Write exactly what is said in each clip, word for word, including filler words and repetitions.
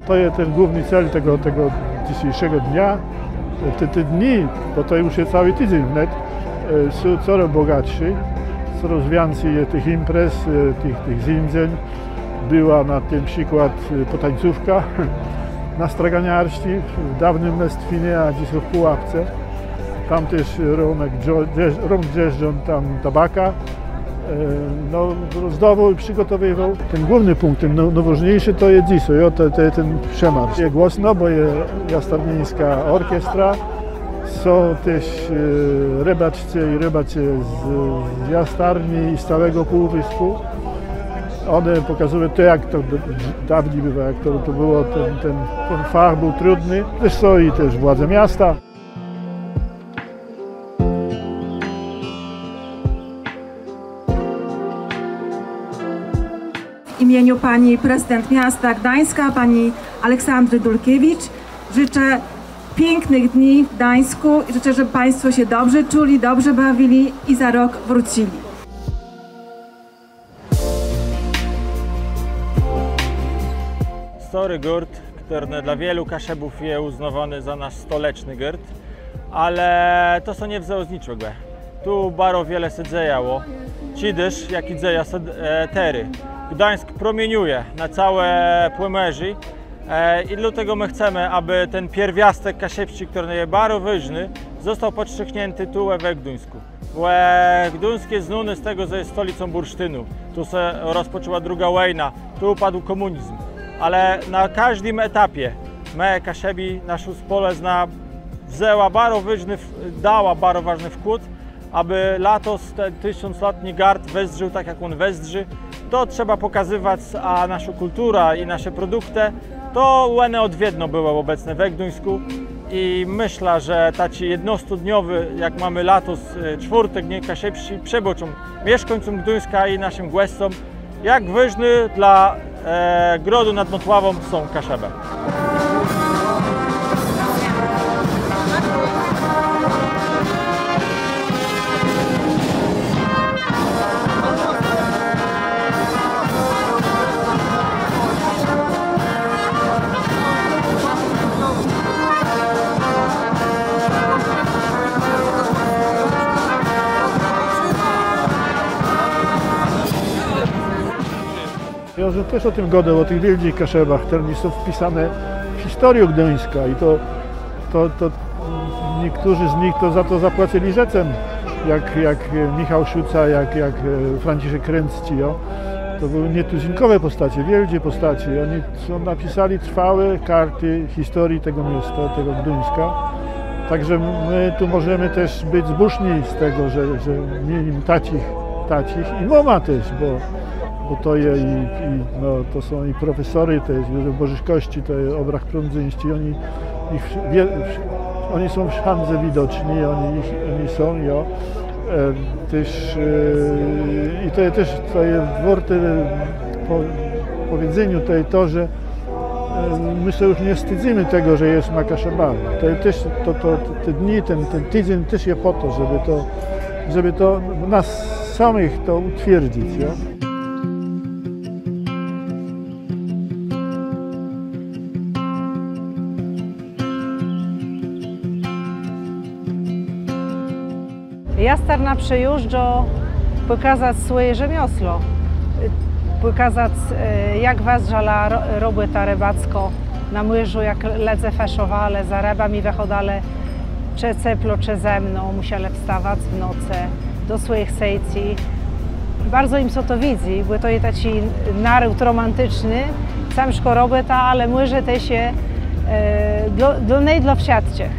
To je ten główny cel tego, tego dzisiejszego dnia. Te, te dni, bo to już jest cały tydzień wnet, e, są coraz bogatsze, coraz więcej jest tych imprez, e, tych, tych zjeżdżeń. Była na ten przykład, e, potańcówka na Straganiarsczim, w dawnym Mestwinie, a dzisiaj w Puławce. Tam też Romek Dżo-, Dzierż-, Rąk Dzierżdżon tam tabaka, e, no, rozdawał i przygotowywał. Ten główny punkt, ten no-, najważniejszy to jest dzisiaj, jo, to, to jest ten przemarsz. Jest głośno, bo jest jastarnieńska orkiestra. Są też, e, rybaczce i rybacze z, z Jastarni i z całego półwyspu. One pokazują to, jak to d-, dawniej było, jak to, to było, ten, ten, ten fach był trudny. Też są i też władze miasta. W imieniu pani prezydent miasta Gdańska, pani Aleksandry Dulkiewicz, życzę pięknych dni w Gdańsku i życzę, żeby państwo się dobrze czuli, dobrze bawili i za rok wrócili. Stôri gôrd, chtëren dlô wielu Kaszëbów je ùznôwóny za nasz stoleczny gôrd, ale to sã nie wzãło z niczegò. Tu baro wiele sã dzejało. Czedës, jak i dzeje sã, e, terô. Gduńsk promieniëje na całé Pòmòrzié, e, i dlôte më chcemë, abë ten pierwiôstk kaszëbsczi, chtëren je baro wôżny, òstôł pòdczrzikniãti tu we Gduńskù. Bò Gduńsk je znóny z tegò, że je stolëcą bursztinu. Tu sã rozpòczãła drëgô wòjna, tu ùpôdł kòmùnizm. Ale na kòżdim etapie më, Kaszëbi, naszô spòlëzna wzãła baro wôżny w-, dała baro wôżny wkłôd, abë latos ten tësąclatny gard wëzdrzôł tak, jak òn wëzdrzi. To trzeba pòkazëwac, a naszô kùltura i nasze produktë, to òne òd wiedno bëłë òbecné we Gduńskù. I mëszlã, że taczi jednostodniowi, jak mómë latos, e, czwôrtk, Dni Kaszëbsczi, przëbôczą mieszkańcóm Gduńska i naszim gòscóm, jak wôżny dlô, e, Grodu nad Mòtławą są Kaszëbi. Jô bëm téż ò tim gôdôł, ò tëch wiôldżich Kaszëbach, chtërne są wpisóné w historiã Gduńska i to, to, to niektórzy z nich to za to zapłacëlë żëcym, jak, jak, e, Michał Szuca, jak, jak, e, Franciszk Renzczi, jo. To bëłë nietuzinkòwé pòstacje, wiôldżé pòstacje. Òni są, napisalë całé kartë historii tegò miasta, tegò Gduńska. Tak że më tu mòżemë téż bëc zbùszny z tegò, że, że mielë taczich, taczich i mómë téż, bò, bò to je i, i, no, to są i profesorzë, to je Józef Bòrzëszkòwsczi, to je Òbracht Prądzyńsczi, òni, jich wsz-, wie-, wsz-, òni są wszãdze widoczny, òni, jich, òni są, jo. E, téż, e, i to je téż, co je wôrté pò-, pòwiedzeniô, to je to, że E, më sã ju nie wstidzymë tegò, że jesmë Kaszëbama. To je téż, to, to, te dni, ten, ten tidzéń téż je pò to, żebë to, żebë to nas samëch to ùtwierdzëc, jo? Jastarna przëjéżdżô pòkazac swòje rzemiosło, pòkazac, e, jak wëzdrzała ro-, robòta rëbackô na mòrzu, jak lëdze fëszowalë, za rëbama wëchôdalë, czë ceplo, czë zëmno, mùszelë wstawac w nocë do swòjich sejcy. Baro jim sã to widzy, bò to je taczi nôród romanticzny, cãżkô robòta, ale mòże téż je, e, dlô, dlô, no i dlô wszëtczich.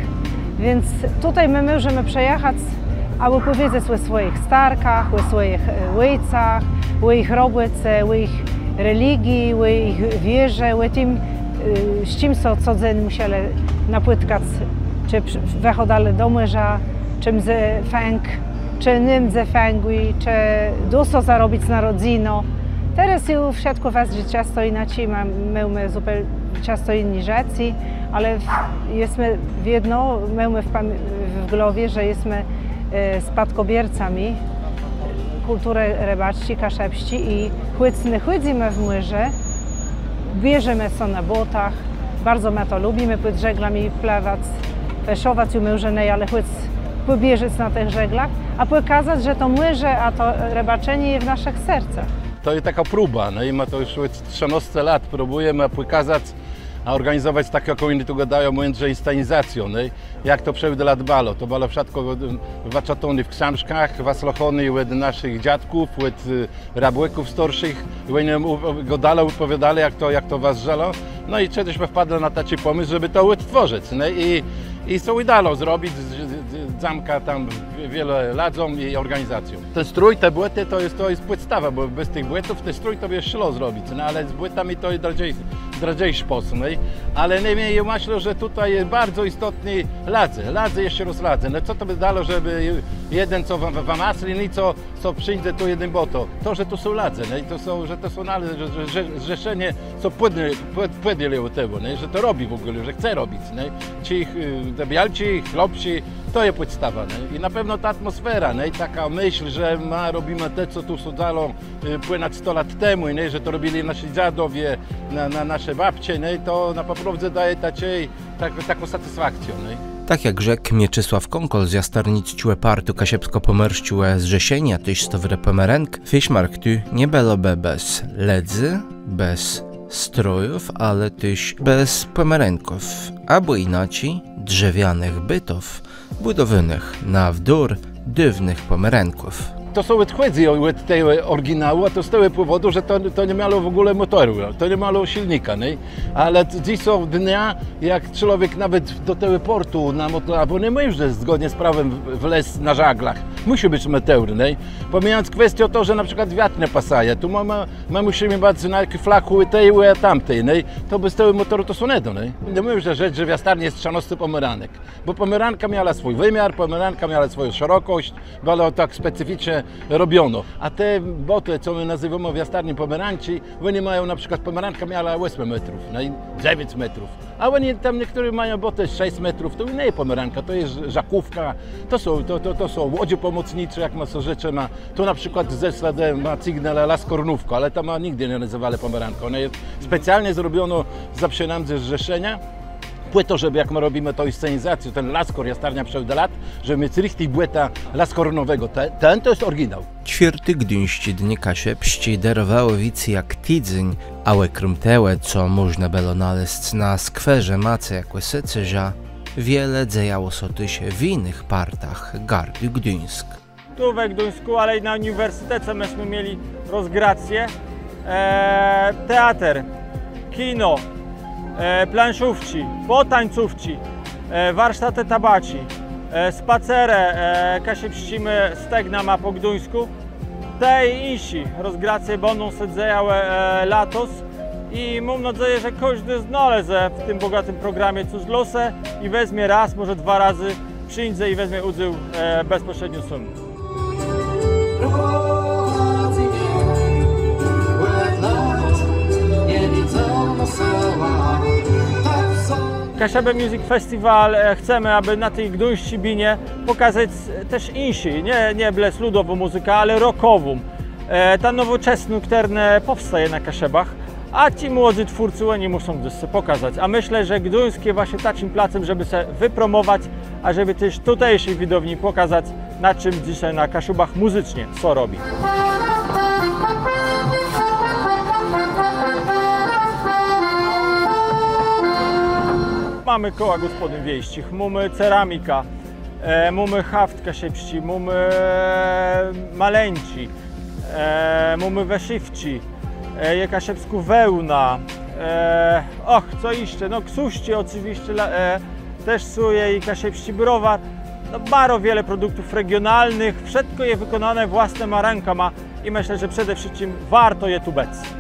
Wiãc tutaj më mòżemë przëjachac, abë pòwiedzec ò swòjich starkach, ò swòjich, e, òjcach, ò jich robòce, ò jich religii, ò jich wierze, ò tim, e, z czim sã codzénnie mùszelë napòtkac, czë prz-, wëchôdalë do mòrza, czë mdze fãg, czë nie mdze fãgù, czë dô sã zarobic na rodzënã. Terôz ju wszëtkò wëzdrzi czësto jinaczi, mô-, mómë zupeł-, czësto jiné rzeczë, ale w-, jesmë wiedno, mómë w pam-, w głowie, że jesmë, e, spôdkòbiércama kùlturë rëbacczi, kaszëbsczi i chòc nie chòdzymë w mòrze, bierzemë sã na bôtach, Bardzo më to lubimë, pòd żeglami płëwac, e, szowac ju mòże nié, ale chòc pòbieżac na tëch żeglach, a pòkazac, że to mòrze, a to rëbaczenié je w naszich sercach. To je takô próba, no i më to ju òd trzënôsce lat próbùjemë pòkazac, a òrganizowac tak, jak òni tu gôdają, mądrze, inscenizacjã, no i jak to przódë lat bëło. To bëło wszëtkò, e, wëczëtóné w ksążkach, wësłëchóné òd naszich dziadków, òd, e, rëbôków starszich, i òni ù-, ù-, gôdelë, òpòwiôdelë, jak to, jak to wëzdrzało. No i czedës më wpadlë na taczi pòmësł, żebë to òdtwòrzëc, nié? I, i sã ùdało zrobic z, z, z, z zamkã tam wi-, wiele lëdzóm i òrganizacją. Ten strój, te bótë, to je, to je pòdstawa, bò bez tëch bótów ten strój to bë szło zrobic, no ale z bótama to je drãdżi, drãdżi spòsób, nié? Ale nié wiém, jô mëszlã, że tutaj je bardzo istotné lëdze, lëdze, jesz rôz lëdze. No co to bë dało, żebë jeden, co wë-, wë-, wëmësli, nié, co, co przińdze, tu jeden bót. To, że to są lëdze, nié? I to są, że to są nale-, że, że, że Zrzeszenié, co pòdjãło, pòd-, pòdjãło tegò, nié? Że to robi w ògóle, że chce robic, nié? Ti, e, te białczi, chłopczi, to je pòdstawa, nié? I na pewno ta atmòsfera, nié? I takô mësl, że më robimë te, co tu sã dzejało, e, pònad sto lat temù, nié? Że to robilë naszi dzadzowie, na, na, nasze babcie, nié? To na pò prôwdze dôwô taczé tak, taką satysfakcjã, nié? Tak jak rzekł Mieczysław Kónkòl z Jastarnicczégò Partu Kaszëbskò-Pòmòrsczégò Zrzeszeniô, téż Stowôrë Pòmerënk, Fiszmarktu nie bëłobë bez lëdzy, bez strojów, ale téż bez pòmerënków, abò jinaczi, drzewianëch bótów, bùdowónëch na wzór dôwnëch pòmerënków. To sã òdchòdzy òd tegò òrginału, a to z tegò pòwòdu, że to, to ni miało w ògóle mòtoru, to ni miało silnika, nié? Ale dzysô dnia, jak człowiek nawet do tegò pòrtu na mòtorze, abò nie mòże zgódnie z prawã w-, wlezc na żaglach, mùszi bëc mòtor, nié? Pòmijając kwestiã to, że na przikłôd wiater nie pasëje, tu mómë, më mùszimë bëc na flachù ti, tamti, nié? To bez tegò mòtoru to sã nie dô, nié? Nie mòże rzec, że w Jastarni je trzënôsce pòmòrënk. Bò pòmòrënka miała swój wëmiar, pòmòrënka miała swòjã szerokòsc, bëło tak specyficzno robioné. A te bótë, co më nazéwómë w Jastarni pòmòrënczi, òne mają na przikłôd, pòmòrënka miała òsem métrów, no i dzewiãc métrów. A òne tam, niechtërne mają bótë szesc métrów, to nie je pòmòrënka, to je ż-, żakówka, to są, to, to, to są łodzie pòmòcnicze, jak më so rzeczëmë. Tu na przikłôd ze Sledë ma cygnãlë laskornówkã, ale tam ma nigdë nie nazéwelë pòmòrënką. Òna je specjalnie zrobionô za przënômdze ze Zrzeszeniô. Pò to, żebë, jak më robimë tã inscenizacjã, ten laskor Jastarnia przódë lat, żebë miec richtich bòta laskornowégò. Te-, ten to je òrginôł. Czwiôrté Gduńsczé Dnie Kaszëbsczé darowało wicy jak tidzéń, a òkróm tegò, co mòżna bëło nalezc na skwerze Macka Kòsëcérza, wiele dzejało sã téż w jinëch partach gardu Gduńsk. Tu we Gduńsku, ale i na ùniwersytece më jesmë mielë rozgracje. E, teater, kino, e, planszówczi, pòtańcówczi, e, warsztatë tabaczi, e, spacerë, e, kaszëbsczima stegnama pò Gduńskù. Te i jinszé rozgracje bãdą sã dzejałë, e, latos. I móm nôdzejã, że kòżdi znalézë w tim bògatim programie cos dlô se i wezmie rôz, mòże dwa razë przińdze i wezmie ùdzél, e, bezpòstrzédno sóm. Kaszëbë Music Festival, e, chcemë, abë na ti gduńsczi binie pòkazac téż jinszé, nié, nié blós lëdową mùzykã, ale rockową. E, tã nowòczesną, chtërna pòwstôwô na Kaszëbach. A ti młodi twórcë, òni mùszą gdzes sã pòkazac. A mëszlã, że Gduńsk je włôsnie taczim placã, żebë sã wëpromòwac, a żebë téż tutészé widownie pòkazac, na czim dzysô na Kaszëbach mùzycznie sã robi. Mómë kòła gòspòdën wiejsczich, mómë ceramikã, e, mómë haft kaszëbsczi, mómë, e, malënczi. E, mómë wësziwczi, e, je kaszëbskô wełna, e, och, co jeszcze? No, ksążczi òczëwiscë, la-, e, téż są, je i kaszëbsczi browar. No, baro wiele produktów regionalnëch, wszëtkò je wëkònóné włôsnyma rãkama i mëszlã, że przede wszëtczim wôrto je tu bëc.